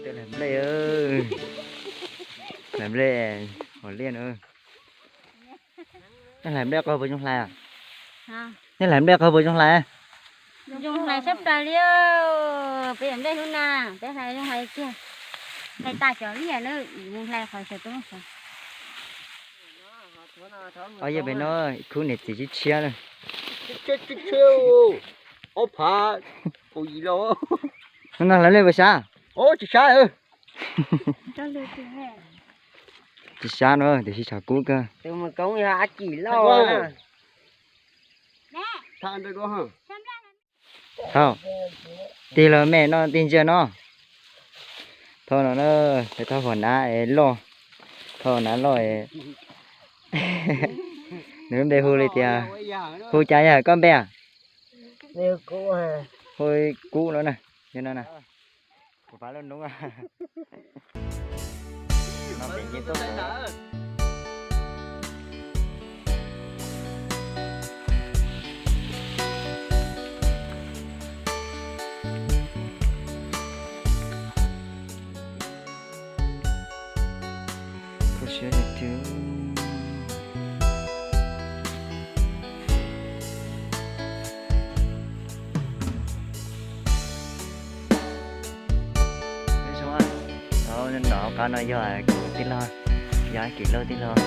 Hlais nplej, hlais nplej, hauv liaj na. Nej hlais nplej qhov puas zoo hlais? Nej hlais nplej qhov puas zoo hlais? Zoo hlais sab plaws li. Peb nplej hnub na, peb hlais zoo hlais tiag. Hlais tas cov liaj na, zoo hlais qhov sawv tub. Ob yawg pem no, ib khub niam txiv tshiab tshiab na. Ob phav kaum yim los. Hnub no hlais nplej puas sab? Tsis sab, tsis sab no, tiam sis tshav kub kawg. Thaum tig los me no tig ntsia no. Thaum no na, peb thaum huam nav es loj, thaum nav loj es nws lub npe hu li tias, hu cas yog koj npe? Hu Kub no na, yog no na. Kuv pab lub noob no pem nce tuaj. Kho siab tiag tiag. Nov qab no yog kuv tij laug, yog Kim Lauj tij laug.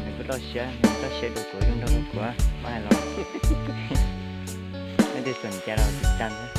Nws kuj loj siab, nws loj siab dua kuv, zoo nraug dua kuv, pab hais los. Nej twg xom ca los tiv tas.